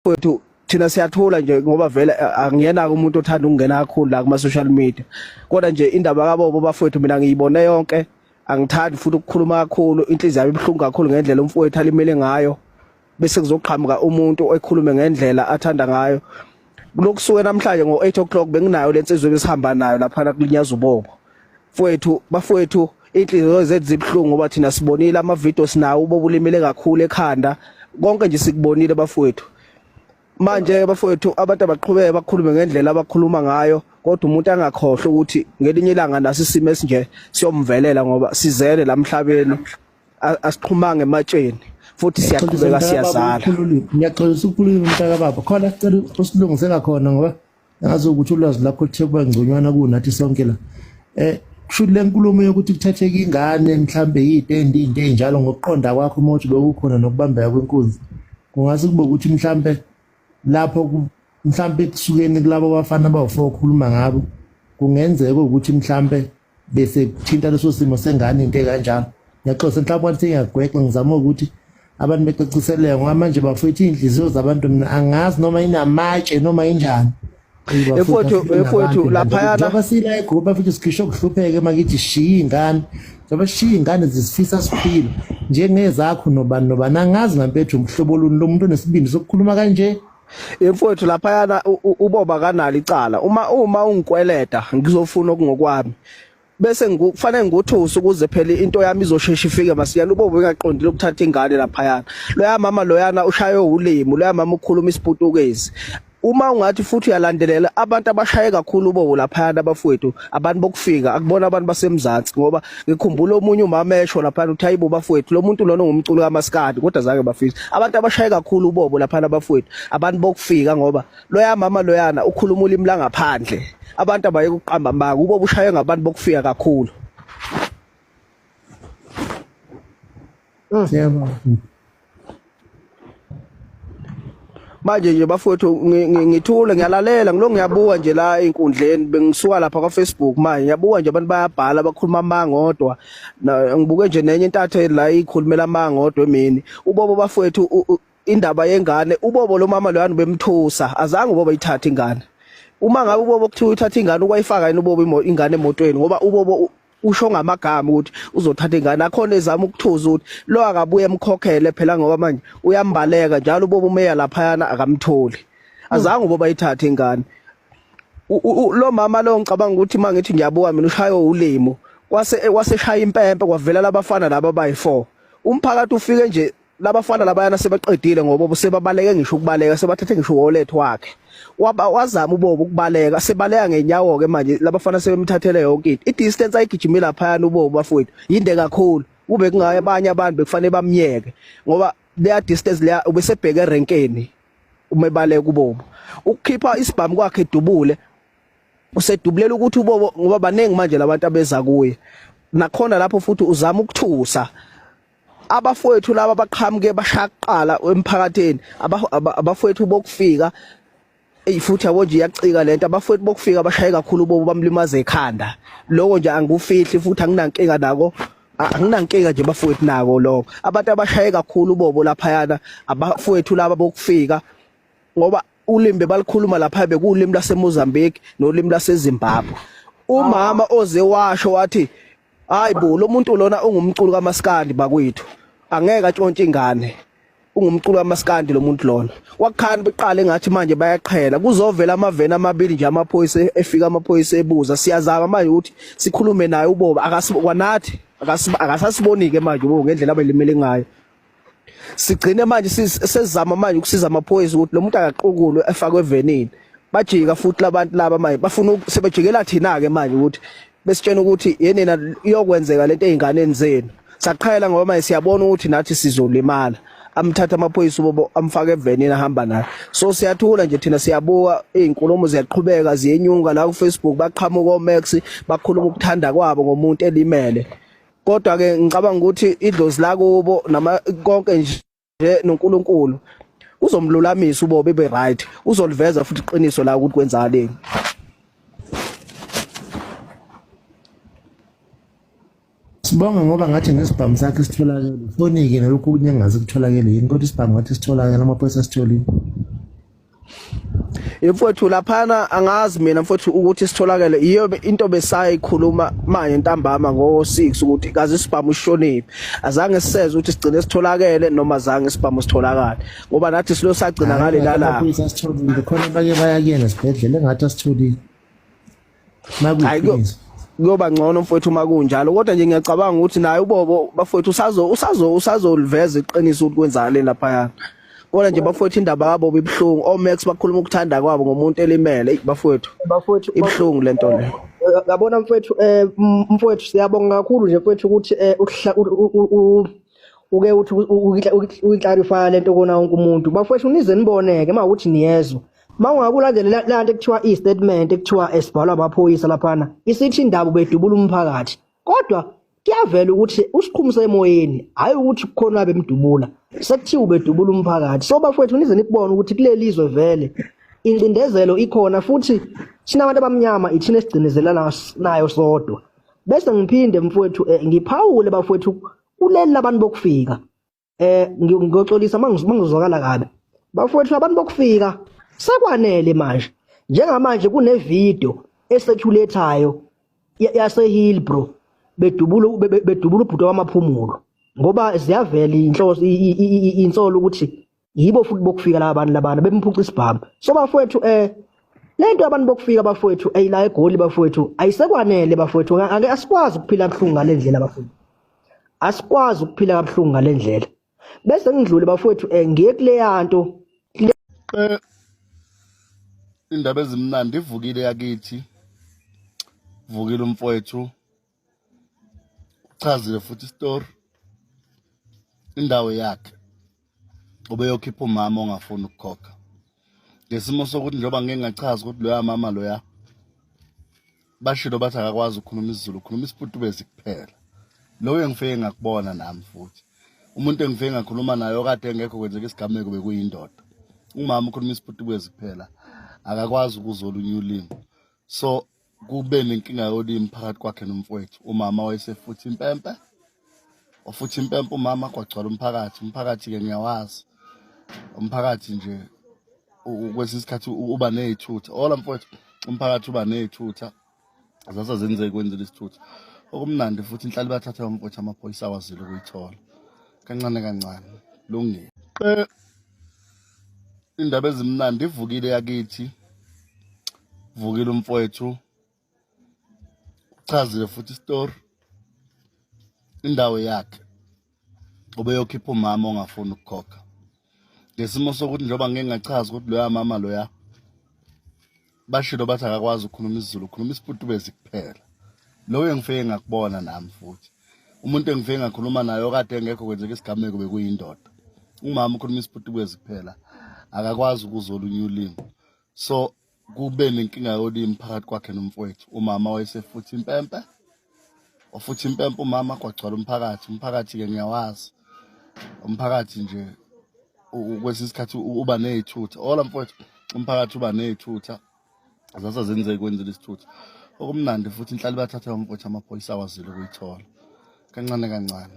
Mfowethu, thina siyathula nje ngoba vele angiyena umuntu othanda ukungena kakhulu la kuma social media, kodwa nje indaba kaBobo bafowethu mina ngiyibone yonke. Angithandi futhi ukukhuluma kakhulu, inhliziyo yami ibuhlungu kakhulu ngendlela umfowethu alimele ngayo, bese kuzoqhamuka umuntu ekhulume ngendlela athanda ngayo. Kulokusuke namhlanje ngo-8 o'clock benginayo lensizwa ebesihamba nayo laphana kulinyaza uBobo. Mfowethu, bafowethu, inhliziyo zethu zibuhlungu ngoba thina sibonile ama-video sinawo, uBobo ulimele kakhulu ekhanda, konke nje sikubonile bafowethu. Manje bafowethu, abantu abaqhubeke bakhulume ngendlela abakhuluma ngayo, kodwa umuntu angakhohlwa ukuthi ngelinye ilanga naso isimo esinje siyomvelela, ngoba sizele la emhlabeni, asiqhumanga ematsheni futhi siyaqhubeka siyazala. Ngiyaxolisa ukukhuluma mntaka baba, khona sicela usilungise ngakhona ngoba ngazi ukuthi ulwazi lakho lithe kuba ngconywana kunathi sonke la. Kusho le nkulumo yokuthi kuthatheka ingane mhlambe yitendi into enjalo, ngokuqonda kwakho uma uthi bekukhona nokubambeka kwenkunzi, kungase kube ukuthi mhlambe lapho mhlambe kusukeni kulabo bafana abawu-4 okhuluma ngabo, kungenzeka ukuthi mhlambe bese kuthinta leso simo sengane into ekanjalo. Ngiyaxolisa mhlawumbe kwathi ngiyagwexa, ngizama ukuthi abantu becaciseleke ngoba manje bafowethu iy'nhliziyo zabantu mina angazi noma inamatshe noma injani. Mfowethu, laphayana njengoba sila egroup futhi sikhishwe kuhlupheke makithi shiya iy'ngane, njengoba sishiya iy'ngane zisifisa siphile njengezakho nobani nobani, angazi ngampethu umhlobo oluni lo muntu onesibindi sokukhuluma kanje. Mfowethu, laphayana uBoba kanalo icala. Uma ungikweleta ngizofuna okungokwami, bese kufanele ngikuthuse ukuze phela into yami izoshesha ifike masinyane. Ubobo engaqondile ukuthatha ingane laphayana, loya mama loyana ushaywe ulimi, loya mama ukhuluma isiPutukezi. Uma ungathi futhi uyalandelela abantu abashaye kakhulu uBobo laphayana abafowethu, abantu bokufika, akubona abantu baseMzansi, ngoba ngikhumbula omunye umama esho laphayana uthi hayibo bafowethu, lo muntu lona ungumculo kaMaskandi, kodwa zange bafisa. Abantu abashaye kakhulu uBobo laphayana abafowethu, abantu bokufika, ngoba loya mama loyana ukhuluma ulimi langaphandle. Abantu abaye kuqamba amanga, uBobo ushaye ngabantu bokufika kakhulu. Siyabonga. Manje nje bafowethu, ngithule ngiyalalela, ngilo ngiyabuka nje la ey'nkundleni, bengisuka lapha kwa-Facebook, manje ngiyabuka nje abantu bayabhala bakhuluma amanga odwa. Ngibuke nje nenye intatha la ikhulumela amanga odwa emini. Ubobo bafowethu, indaba yengane, uBobo lo mama loyana bemthusa, azange uBobo ayithathe ingane. Uma ngabe uBobo kuthiwa uthatha ingane, ukwayifaka yini uBobo ingane emotweni? Ngoba uBobo usho ngamagama ukuthi uzothatha ingane, akhona ezama ukuthuza ukuthi lo akabuye emkhokhele phela, ngoba manje uyambaleka njalo uBobo, umeya laphayana akamtholi. Azange uBobo ayithathe ingane. Lo mama lo ngicabanga ukuthi uma ngithi ngiyabuka mina ushayo ulimo, kwase waseshaya impempe, kwavela labafana laba abayi4. Umphakathi ufike nje labafana labayana sebaqedile ngoba sebabaleke ngisho ukubaleka, sebathathe ngisho wallet wakhe. Waba wazama uBobo ukubaleka, sebaleka ngenyawo ke manje, labafana sebemthathele yonke into. I-distance ayigijimile laphayana uBobo bafowethu yinde kakhulu, kube kungaye abanye abantu bekufanele bamyeke, ngoba leya distance leya ubesebheke erenkeni uma ebaleka uBobo. Ukukhipha isibhamu kwakhe edubule, usedubulela ukuthi uBobo, ngoba baningi manje labantu abeza kuye nakhona lapho, futhi uzama ukuthusa abafowethu laba baqhamuke bashaya kuqala emphakathini, abafowethu bokufika. Eyi futhi yabo nje iyacika lento, abafowethu bokufika bashaye kakhulu uBobo, bamlimaza ekhanda. Lokho nje angikufihli futhi anginankinga nako, anginankinga nje bafowethu nako lokho. Abantu abashaye kakhulu uBobo laphayana abafowethu laba bokufika, ngoba ulimi bebalikhuluma lapha bekuwulimi laseMozambique nolimi laseZimbabwe. Umama oze washo wathi hayi bo, lo muntu lona ungumculo kaMaskandi bakwethu, angeke atshontshe ingane, ungumculo kaMaskandi lo muntu lona. Kwakukhani beqale ngathi manje bayaqhela, kuzovela amaveni amabili nje amaphoyisa, efika amaphoyisa ebuza. Siyazama manje ukuthi sikhulume naye uBobo, kwanathi akasasiboni ke manje uBobo ngendlela abelimele ngayo. Sigcine manje sesizama manje ukusiza amaphoyisa ukuthi lo muntu akaqukulwe efakwe evenini. Bajika futhi labantu laba manje bafuna sebejikela thina ke manje ukuthi besitshena ukuthi yenina iyokwenzeka lento ezinganeni zenu. Saqhela ngoba manje siyabona ukuthi nathi sizolimala. Amthatha amaphoyisa uBobo, amfaka evenini, ahamba naye. So siyathula nje thina, siyabuka, izinkulumo ziyaqhubeka ziyenyuka la ku Facebook, baqhamuka oMax bakhuluma ukuthanda kwabo ngomuntu elimele. Kodwa ke ngicabanga ukuthi idlozi lakubo nama konke nje noNkulunkulu uzomlulamisa uBobo ebe right, uzoliveza futhi iqiniso la ukuthi kwenzakaleni. Sibonge ngoba ngathi nesibhamu sakhe sitholakele. Foni-ke nalokhu okunye engazi kutholakele yini, kodwa isibhamu ngathi sitholakele, amaphoyisa asitholile. Mfowethu laphana angazi mina mfowethu ukuthi sitholakele iyo into besayikhuluma manje ntambama ngo6 ukuthi kaze isibhamu sishoniphi. Azange siseze ukuthi sigcine sitholakele noma azange isibhamu sitholakale ngoba nathi silo sagcina Hhayi ngale ngathi lalapha. amaphoyisa asitholile khona bake baya kuyena esibhedlela engathi asitholile Hayi makuyiqiniso. kuyoba ngcono mfowethu uma kunjalo kodwa nje ngiyacabanga ukuthi naye ubobo bafowethu usazo usazo usazoliveza iqiniso ukuthi kwenzakaleni laphaya. Kodwa nje bafowethu indaba yabo ibuhlungu. OMax bakhuluma ukuthanda kwabo ngomuntu elimele. Eyi bafowethu Bafowethu ibuhlungu lento le. Yabona mfowethu, mfowethu siyabonga kakhulu nje mfowethu ukuthi uke uthi uyiclarify lento kona wonke umuntu. Bafowethu nize niboneke uma ukuthi niyezwa. Uma ungakulandela la nto ekuthiwa i-statement ekuthiwa esibhalwa amaphoyisa laphana, isithi indaba ubedubula umphakathi. Kodwa kuyavela ukuthi usiqhumisa emoyeni, hhayi ukuthi kukhona abemdubula. Sekuthiwa ubedubula umphakathi. So bafowethu nize nikubone ukuthi kuleli zwe vele ingcindezelo ikhona futhi thina abantu abamnyama ithina esigcinezelana nayo sodwa. Bese ngiphinde mfowethu ngiphawule bafowethu kuleli labantu bokufika. Ngiyoxolisa mangizwakala kabi. Bafowethu abantu bokufika sekwanele manje. Njengamanje kune video eseculator yase Hillbrow bedubula bedubula ubhuti wamaphumulo ngoba ziyavela inhloso insolo ukuthi yibo futhi bokufika laba bantu labana bemphuca isibhamu. So bafowethu lento abantu bokufika bafowethu ayila eGoli bafowethu ayisekwanele bafowethu, ake asikwazi ukuphila kabuhlungu ngale ndlela bafowethu, asikwazi ukuphila kabuhlungu ngale ndlela. Bese ngidlule bafowethu ngiye kuleya nto. Indaba ezimnandi ivukile yakithi, vukile umfowethu, uchazile futhi isitori, indawo yakhe ubeyokhipha umama ongafuni ukukhokha ngesimo sokuthi njengoba ngike ngachaza ukuthi loya mama loya bashilo bathi akakwazi ukukhuluma isiZulu, ukhuluma isiPutukezi kuphela. Loyo engifike ngakubona nami futhi umuntu engifike ngakhuluma naye okade engekho kwenzeka isigameko bekuyindoda. Umama ukhuluma isiPutukezi kuphela, akakwazi ukuzwa olunye ulimi, so kube nenkinga yolimi phakathi kwakhe nomfowethu. Umama wayesefutha impempe, wafutha impempe umama, kwagcwala umphakathi. Umphakathi-ke ngiyawazi umphakathi nje kwesinye isikhathi uba ney'thutha ola mfowethu, umphakathi uba ney'thutha zase zenzeke kwenzela isithutha okumnandi futhi inhlali bathatha umfowethu, amaphoyisa awazile ukuyithola kancane kancane lungile. Indaba ezimnandi ivukile yakithi, vukile umfowethu, uchazile futhi isitori, indawo yakhe ubeyokhipha umama ongafuni ukukhokha ngesimo sokuthi njengoba ngike ngachaza ukuthi loya mama loya bashilo bathi akakwazi ukukhuluma isiZulu, ukhuluma isiPutukezi kuphela. Loyo engifike ngakubona nami futhi umuntu engifike ngakhuluma naye okade engekho kwenzeka isigameko bekuyindoda. Umama ukhuluma isiPutukezi kuphela, akakwazi ukuzwa olunye ulimi, so kube nenkinga yolimi phakathi kwakhe nomfowethu. Umama wayesefutha impempe, wafutha impempe umama, kwagcwala umphakathi. Umphakathi-ke ngiyawazi umphakathi nje kwesinye isikhathi uba ney'thutha ola mfowethu, umphakathi uba ney'thutha zase zenzeke kwenzela isithutha okumnandi futhi inhlali bathatha umfowethu, amaphoyisa awazile ukuyithola kancane kancane.